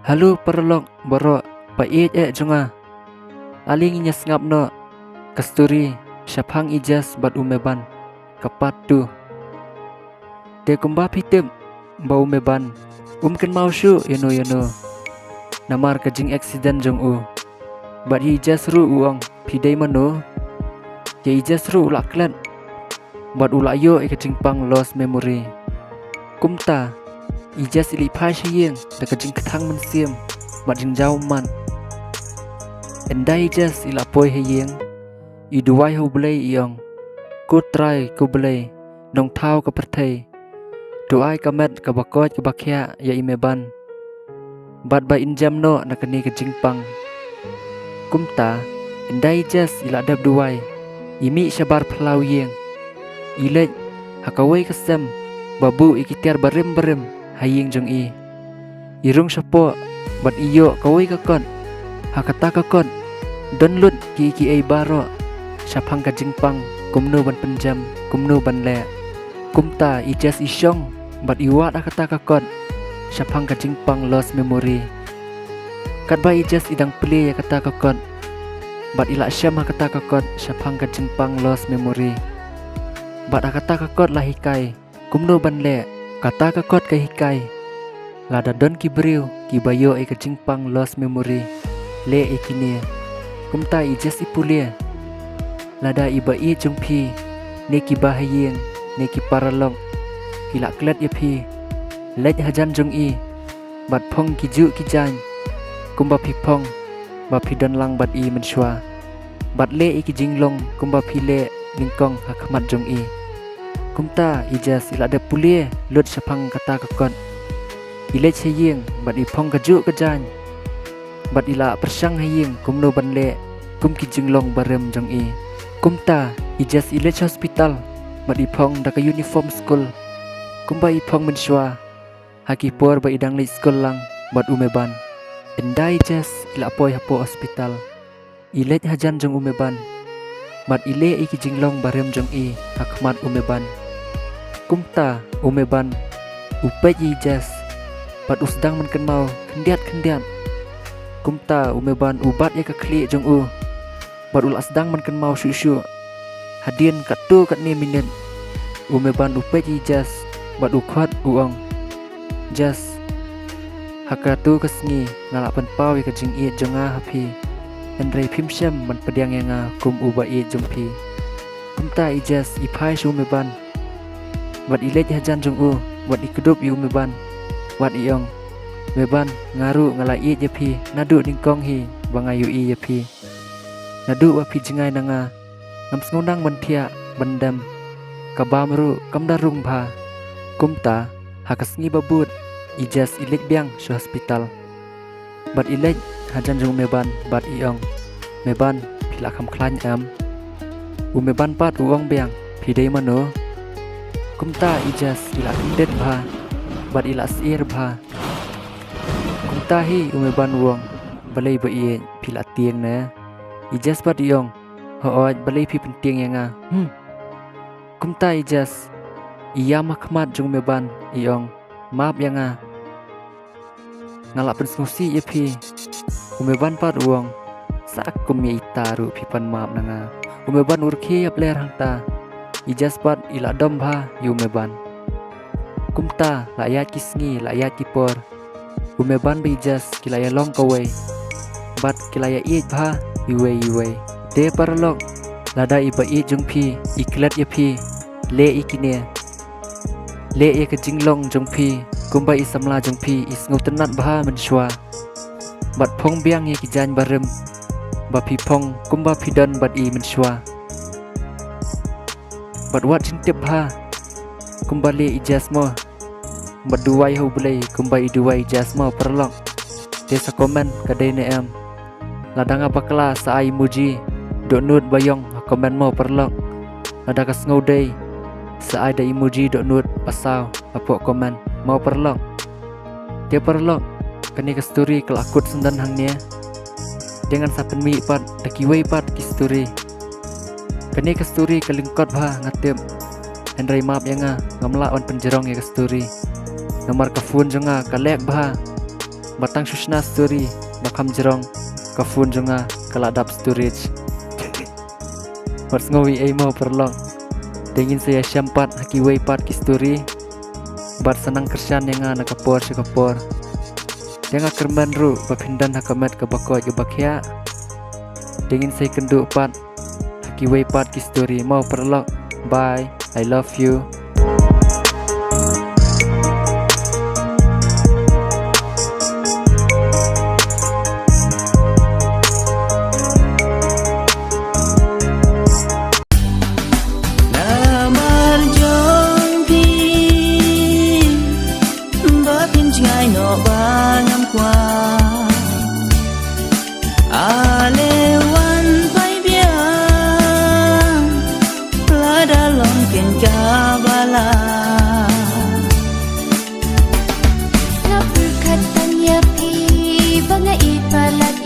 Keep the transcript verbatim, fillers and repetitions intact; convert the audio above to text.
Hello paralok baroh, ba ïeit eh jong nga. Ale ngin ïa sngap noh ka story shaphang i Jess bad u Meban, ka part two. Te kumba phi tip ba u Meban um kynmaw shuh ïano ïano namar ka jing accident jong u. Bad i Jess ruh u ong, phi dei mano? Te i Jess ruh u la klet bad u la ïoh ïa ka jingpang lost memory. Kumta i Jess i la phai sha ïing da ka jingkthang mynsiem bad jingjaw ummat. Ynda i Jess i la poi ha ïing, i duwai ha U Blei, i ong, ko Trai ko Blei nongthaw ka pyrthei, to ai ka met kaba koit kaba khiah ïa i Meban bad ba in jem noh na kane ka jingpang. Kumta ynda i Jess i la dep duwai, i mih shabar phyllaw ïing, i leit ha kawei ka sem ba buh ïa ki tiar barim barim ha ïing jong i. I rung shapoh bad i ïoh kawei ka kot. Ha kata ka kot don lut ki, kiei baroh shaphang ka jingpang, kumno ban pynjem, kumno ban leh. Kumta i Jess i shong bad i wad ha kata ka kot shaphang ka jingpang lost memory. Katba i Jess i dang plie ïa kata ka kot bad i la shem ha kata ka kot shaphang ka jingpang lost memory. Bad ha kata ka kot la hikai kumno ban leh. Kata ka kot ka hikai, lada don ki briew kiba ïoh ïa ka jingpang lost memory, leh ïa kine. Kumta i Jess i pule, lada i ba ïeit jong phi ne kiba ha ïing ne ki paralok ki la klet ïa phi, leit hajan jong i bad phong ki juh ki jaiñ kumba phi phong ba phi don lang bad i mynshuwa, bad leh ïa ki jinglong kumba phi leh nyngkong ha khmat jong i. Kumta i Jess i la dep pule lut shaphang kata ka kot. I leit sha ïing bad i phong ka juh ka jaiñ bad i la pyrshang ha ïing kumno ban leh kum ki jinglong barim jong i. Kumta i Jess i leit sha hospital bad i phong da ka uniform skul kumba i phong mynshuwa ha ki por ba i dang leit skul lang bad u Meban. Ynda i Jess i la poi hapoh hospital, i leit hajan jong u Meban bad i leh ïa ki jinglong barim jong i ha khmat u Meban. Kumta u Meban u peit ïa i Jess bad u sdang ban kynmaw khyndiat khyndiat. Kumta u Meban u bat ïa ka khlieh jong u bad u la sdang ban kynmaw shuh shuh. Hadien katto katne minit u Meban u peit ïa i Jess bad u khot u ong, Jess, ha katto ka sngi nga la pynpaw ïa ka jingïeit jong nga ha phi, hynrei phim shym ban pdiang ïa nga kum u ba ïeit jong phi. Kumta i Jess i phai sha u Meban bad i leit hajan jong u bad i kdup ïa u Meban bad i ong, Meban, nga ruh nga la ïeit ïa phi naduh nyngkong hi ba nga ïohi ïa phi. Naduh ba phi jngai na nga, ngam sngew nang ban thiah ban dem. Ka bam ruh kam da rung bha. Kumta ha ka sngi ba bud i Jess i leit biang sha hospital bad i leit hajan jong u Meban bad i ong, Meban, phi la kham khlaiñ em? U Meban pat u ong biang, phi dei mano? Kumta i Jess i la kyndit bha bad i la syier bha. Kumta hi u Meban u ong, balei ba ïeit, phi la tieng ne? I Jess pat i ong, hooid, balei phi pyntieng ïa nga? Hmm. Kumta i Jess i ïam ha khmat jong u Meban i ong, map ïa nga, nga la pynsngewsih ïa phi. U Meban pat u ong, sa kum ïa ita ruh phi pan map na nga. U Meban u rkhie ïapler hangta. I Jess pat i la dom bha ïa u Meban. Kumta la ïaid ki sngi la ïaid ki por, u Meban bad i Jess ki la ïalong kawei bad ki la ïa ïeit bha iwei iwei. Te paralok, lada i ba ïeit jong phi i klet ïa phi, leh ïa kine. Leh ïa ka jinglong jong phi kumba i samla jong phi i sngewtynnat bha mynshuwa bad phong biang ïa ki jaiñ barim ba phi phong kumba phi don bad i mynshuwa. Bad wat jingtip bha kumba leh i Jess mo bad duwai ha U Blei kumba i duwai i Jess mo paralok. Te sa comment ka dei ne em. Lada nga bakla sa ai emoji dohnud ba ïong ha comment mo paralok. Lada ka sngew dei sa ai da emoji dohnud ba saw hapoh comment mo paralok. Te paralok, kane ka story ka la kut syndon hangne. Te ngan sa pynmih pat da kiwei pat ki story. Kane ka story ka lyngkot bha nga tip. Hynrei map ïa nga, ngam lah ban pynjrong ïa ka story namar ka phone jong nga ka lag bha. Ba tang shu shna story, ba kham jrong, ka phone jong nga ka la dap storage. Wat sngew ei ei mo paralok. Te ngin sa ïashem pat ha kiwei pat ki story. Bad sa nang kyrshan ïa nga na ka por sha ka por. Te nga kyrmen ruh ba phin don ha ka met kaba koit kaba khiah. Te ngin sa ïakynduh pat ha kiwei pat ki story mo paralok. Bye. I love you. Namar jong phi ba phin jngai noh ba ngam kwah. Ale wan phai biang, lada long kein kaba lah. Nga pyrkhat tang ïa phi ba nga ïeit palat